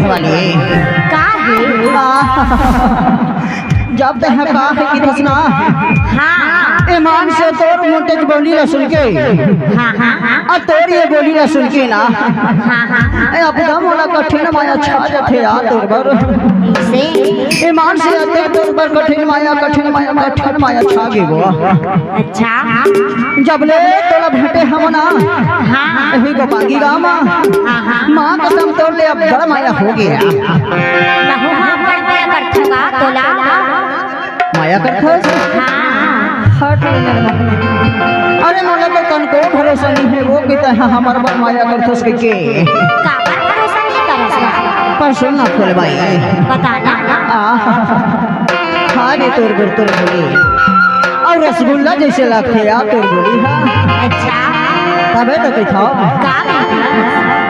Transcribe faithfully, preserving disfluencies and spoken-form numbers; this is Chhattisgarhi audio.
वाली। का हे? आ, जब तैं ह का हे कि थस ना, हाँ। ईमान से तोर मुंह के बोली ला सुन के, हाँ, हाँ, हाँ। अउ तोर ये बोली ला सुन के ना, हाँ, हाँ, हाँ। ए, एकदम मोला कठिन माया छा जाथे यार तोर बर। से? ईमान से अतेक तोर बर कठिन माया, कठिन माया, कठिन माया छा गे वो। अच्छा। जब ले तोला भेंटे हवं ना, हाँ। यही गोपांगी गाँव मा, हाँ, हाँ। माँ कसम तोर ले अब्बड़ माया हो गे। महूँ हा अब्बड़ माया करथों गा तोला। माया करथस? हाँ। हट ले। अरे मोला तो तनको भरोसा नइ हे वो कि तैं ह हमर बर माया करथस कहिके। काबर भरोसा नइ करस? पर सुन ना फूलबाई। बता ना। आ, हाँ रे तोर बर तोर बोली। अउ रसगुल्ला जइसे लगथे यार तोर बोली हा। अच्छा। तभे तो कहिथों। का कहिथस?